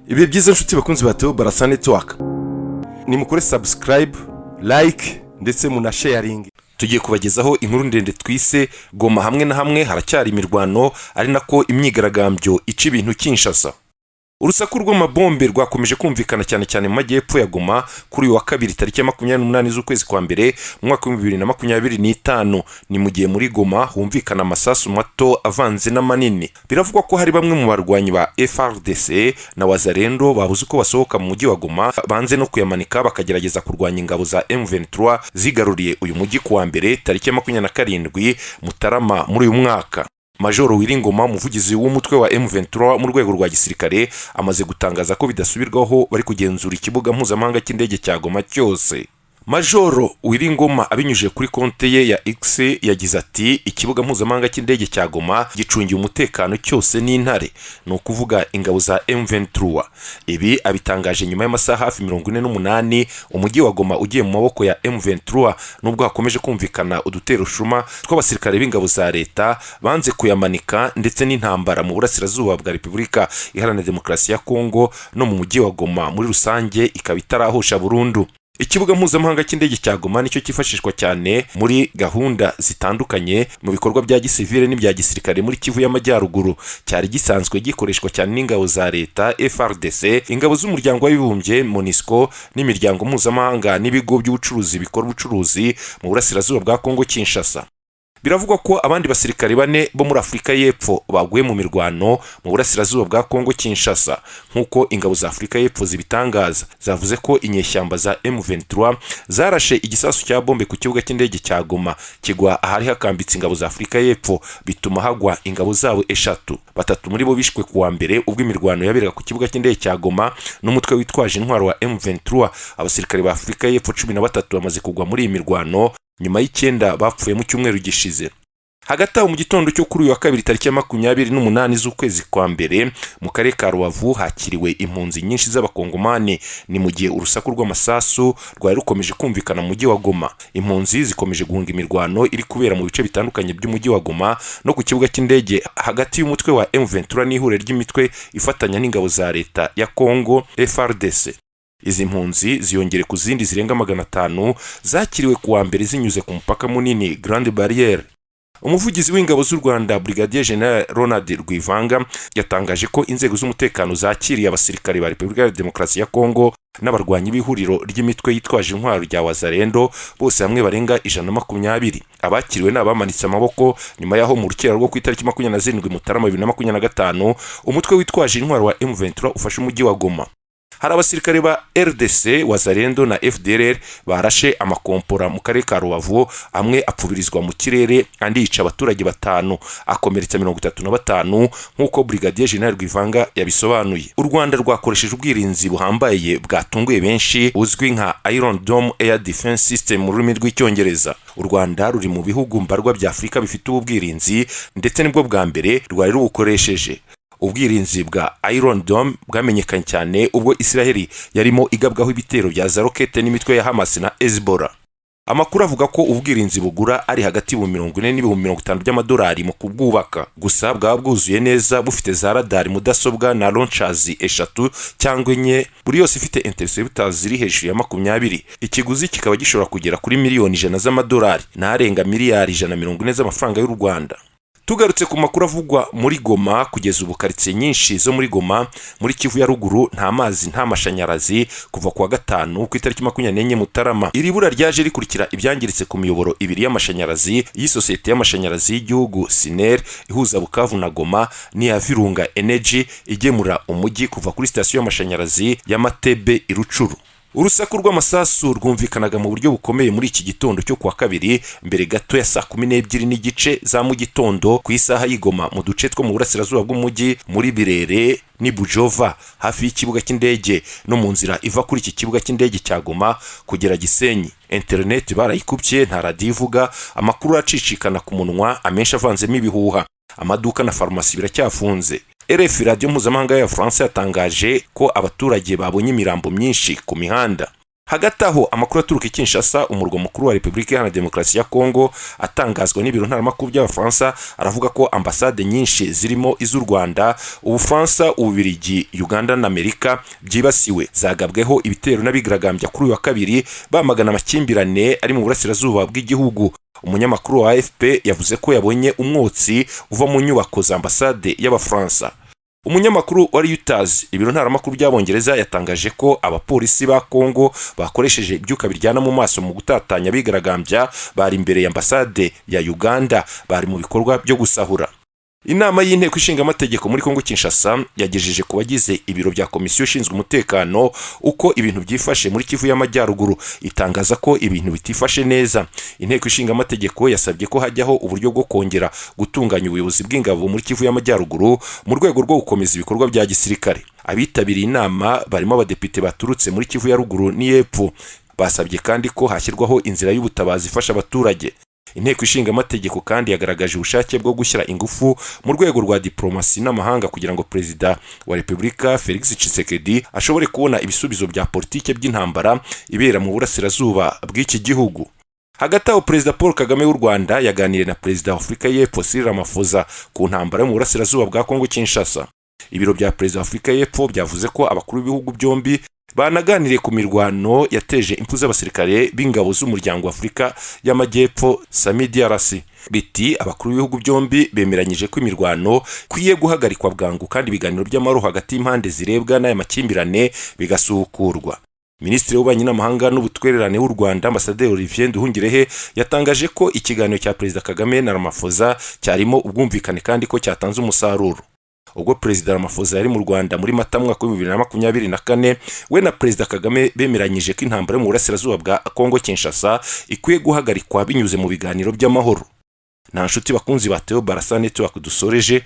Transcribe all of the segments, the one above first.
Ibihe byiza, nshuti bakunzi ba Theo Barasa Network. Nimukore subscribe, like ndetse munasharinge. Tugiye kubagezaho inkuru ndende twise "Goma hamwe na hamwe haracyari imirwano, ari nako imyigaragambyo ica ibintu Kinshasa". Urusaku rw'amabombe rwakomeje kumvikana cyane cyane mu majyepfo ya Goma kuri uyu wa kabiri, tariki ya 28 z'ukwezi kwa mbere mu mwaka wa 2025. Ni mu gihe muri Goma humvikana amasasu mato avanze n'amanini. Biravugwa ko hari bamwe mu barwanyi ba FARDC na Wazalendo babuze uko basohoka mu mujyi wa Goma, banze no kuyamanika, bakagerageza kurwanya ingabo za M23 zigaruriye uyu mujyi ku wa mbere, tariki ya 27 Mutarama muri uyu mwaka. Majoro Willy Ngoma, umuvugizi w'umutwe wa M23 mu rwego rwa gisirikare, amaze gutangaza ko bidasubirwaho bari kugenzura ikibuga mpuzamahanga cy'indege cya Goma cyose. Majoro Willy Ngoma, abinyujije kuri konte ye ya X, yagize ati: "Ikibuga mpuzamahanga cy'indege cya Goma gicungiwe umutekano cyose n'intare, ni ukuvuga ingabo za M23." Ibi abitangaje nyuma y'amasaha hafi 48 umujyi wa Goma ugiye mu maboko ya M23, nubwo hakomeje kumvikana uduterushuma tw'abasirikare b'ingabo za leta banze kuyamanika, ndetse n'intambara mu burasirazuba bwa Repubulika Iharanira Demokarasi ya Kongo no mu mujyi wa Goma muri rusange ikaba itarahosha burundu. Ikibuga mpuzamahanga cy'indege cya Goma nicyo cyifashishwa cyane muri gahunda zitandukanye mu bikorwa bya gisivile n'ibya gisirikare muri Kivu y'Amajyaruguru. Cyari gisanzwe gikoreshwa cyane n'ingabo za leta FARDC, ingabo z'Umuryango w'Abibumbye MONUSCO n'imiryango mpuzamahanga n'ibigo by'ubucuruzi bikora ubucuruzi mu burasirazuba bwa Kongo Kinshasa. Biravugwa ko abandi basirikare bane bo muri Afurika y'Epfo baguye mu mirwano mu burasirazuba bwa Kongo Kinshasa, nk'uko ingabo za Afurika y'Epfo zibitangaza. Zavuze ko inyeshyamba za M23 zarashe igisasu cya bombe ku kibuga cy'indege cya Goma, kigwa ahari hakambitse ingabo za Afurika y'Epfo, bituma hagwa ingabo zabo eshatu. Batatu muri bo bishwe ku wa mbere, ubwo imirwano yaberaga ku kibuga cy'indege cya Goma n'umutwe witwaje intwaro wa M23. Abasirikare ba Afurika y'Epfo 13 bamaze kugwa muri iyi mirwano, nyuma y'icyenda bapfuye mu cyumweru gishize. Hagati aho, mu gitondo cyo kuri uyu wa kabiri, tariki ya 28 z'ukwezi kwa mbere, mu karere ka Rubavu hakiriwe impunzi nyinshi z'Abakongomani. Ni mu gihe urusaku rw'amasasu rwari rukomeje kumvikana mu mujyi wa Goma. Impunzi zikomeje guhunga imirwano iri kubera mu bice bitandukanye by'umujyi wa Goma no ku kibuga cy'indege hagati y'umutwe wa M23 n'ihuriro ry'imitwe ifatanya n'ingabo za leta ya Congo FARDC. Izi mpunzi ziyongere ku zindi zirenga 500 zakiriwe ku wa mbere zinyuze ku mupaka munini Grande Barrière. Umuvugizi w'ingabo z'u Rwanda, Brigadier General Ronald Rwivanga, yatangaje ko inzego z'umutekano zakiriye abasirikare ba Repubulika ya Demokarasi ya Kongo n'abarwanyi b'ihuriro ry'imitwe yitwaje intwaro rya Wazalendo, bose hamwe barenga 120. Abakiriwe ni abamanitse amaboko nyuma y'aho mu rukera rwo ku itariki 27 Mutarama 2025 umutwe witwaje intwaro wa M23 ufashe umujyi wa Goma. Hari abasirikare ba RDC, Wazalendo na FDLR barashe amakompora mu karere ka Rubavu, amwe apfubirizwa mu kirere, andi yica abaturage batanu, akomeretsa 35, nk'uko Brigadier General Rwivanga yabisobanuye. U Rwanda rwakoresheje ubwirinzi buhambaye bwatunguye benshi, buzwi nka Iron Dome Air Defense System mu rurimi rw'Icyongereza. U Rwanda ruri mu bihugu mbarwa bya Afurika bifite ubu bwirinzi, ndetse nibwo bwa mbere rwari rubukoresheje. Ubwirinzi bwa Iron Dome bwamenyekanye cyane ubwo Israel yarimo igabwaho ibitero bya za rokete n'imitwe ya Hamas na Hezbollah. Amakuru avuga ko ubwirinzi bugura ari hagati y'ibihumbi 40 n'ibihumbi 50 by'amadolari mu kubwubaka gusa, bwaba bwuzuye neza, bufite za radari, mudasobwa na launchers eshatu cyangwa enye, buri yose ifite interceptors ziri hejuru ya 20. Ikiguzi kikaba gishobora kugera kuri miliyoni 100 z'amadolari n'arenga miliyari 140 z'amafaranga y'u Rwanda. Tugarutse ku makuru avugwa muri Goma, kugeza ubu karitsiye nyinshi zo muri Goma muri Kivu ya Ruguru nta mazi, nta mashanyarazi kuva ku wa gatanu, ku itariki 24 Mutarama. Iri bura ryaje rikurikira ibyangiritse ku miyoboro ibiri y'amashanyarazi y'isosiyete y'amashanyarazi y'igihugu SNEL ihuza Bukavu na Goma, n'iya Virunga Energy igemura umujyi kuva kuri sitasiyo y'amashanyarazi ya Matebe i Rutshuru. Urusaku rw'amasasu rwumvikanaga mu buryo bukomeye muri iki gitondo cyo kuwa kabiri, mbere gato ya saa 12:30 za mu gitondo ku isaha y'i Goma, mu duce two mu burasirazuba bw'umujyi, muri Birere n'i Bujova hafi y'ikibuga cy'indege no mu nzira iva kuri iki kibuga cy'indege cya Goma kugera Gisenyi. Interineti barayikupye, nta radiyo ivuga, amakuru aracicikana ku munwa, amenshi avanzemo ibihuha. Amaduka na farumasi biracyafunze. RFI, radiyo mpuzamahanga ya France, yatangaje ko abaturage babonye imirambo myinshi ku mihanda. Hagati aho, amakuru aturuka i Kinshasa, umurwa mukuru wa Repubulika Iharanira Demokarasi ya Kongo, atangazwa n'ibiro ntaramakuru by'Abafaransa, aravuga ko ambasade nyinshi zirimo iz'u Rwanda, Ubufaransa, Ububirigi, Uganda na Amerika byibasiwe, zagabweho ibitero n'abigaragambya kuri uyu wa kabiri bamagana amakimbirane ari mu burasirazuba bw'igihugu. Umunyamakuru wa AFP yavuze ko yabonye umwotsi uva mu nyubako za ambasade y'Abafaransa. Umunyamakuru wa Reuters, ibiro ntaramakuru by'Abongereza, yatangaje ko abapolisi ba Kongo bakoresheje ibyuka biryana mu maso mu gutatanya abigaragambya bari imbere ya ambasade ya Uganda bari mu bikorwa byo gusahura. Inama y'inteko ishinga amategeko muri Kongo Kinshasa yagejeje ku bagize ibiro bya komisiyo ishinzwe umutekano uko ibintu byifashe muri Kivu y'Amajyaruguru, itangaza ko ibintu bitifashe neza. Inteko ishinga amategeko yasabye ko hajyaho uburyo bwo kongera gutunganya ubuyobozi bw'ingabo muri Kivu y'Amajyaruguru mu rwego rwo gukomeza ibikorwa bya gisirikare. Abitabiriye inama barimo abadepite baturutse muri Kivu ya Ruguru n'iy'Epfo. Basabye kandi ko hashyirwaho inzira y'ubutabazi ifasha abaturage. Inteko ishinga amategeko kandi yagaragaje ubushake bwo gushyira ingufu mu rwego rwa diplomasi n'amahanga kugira ngo Perezida wa Repubulika Felix Tshisekedi ashobore kubona ibisubizo bya politike by'intambara ibera mu burasirazuba bw'iki gihugu. Hagati aho, Perezida Paul Kagame w'u Rwanda yaganiriye na Perezida wa Afurika y'Epfo Cyril Ramaphosa ku ntambara yo mu burasirazuba bwa Kongo Kinshasa. Ibiro bya Perezida wa Afurika y'Epfo byavuze ko abakuru b'ibihugu byombi banaganiriye ku mirwano yateje impfu z'abasirikare b'ingabo z'umuryango wa Afurika y'Amajyepfo SAMIDRC. Biti: "Abakuru b'ibihugu byombi bemeranyije ko imirwano ikwiye guhagarikwa bwangu kandi ibiganiro by'amahoro hagati y'impande zirebwa n'aya makimbirane bigasubukurwa." Minisitiri w'Ububanyi n'Amahanga n'Ubutwererane w'u Rwanda, Ambasaderi Olivier Nduhungirehe, yatangaje ko ikiganiro cya Perezida Kagame na Ramaphosa cyarimo ubwumvikane kandi ko cyatanze umusaruro. Ubwo Perezida Ramaphosa yari mu Rwanda muri Mata mwaka wa 2024, we na Perezida Kagame bemeranyije ko intambara yo mu burasirazuba bwa Kongo Kinshasa ikwiye guhagarikwa binyuze mu biganiro by'amahoro. Nta nshuti bakunzi ba Theo Barasa Network dusoreje.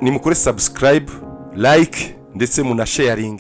Nimukore subscribe, like ndetse munasharinge.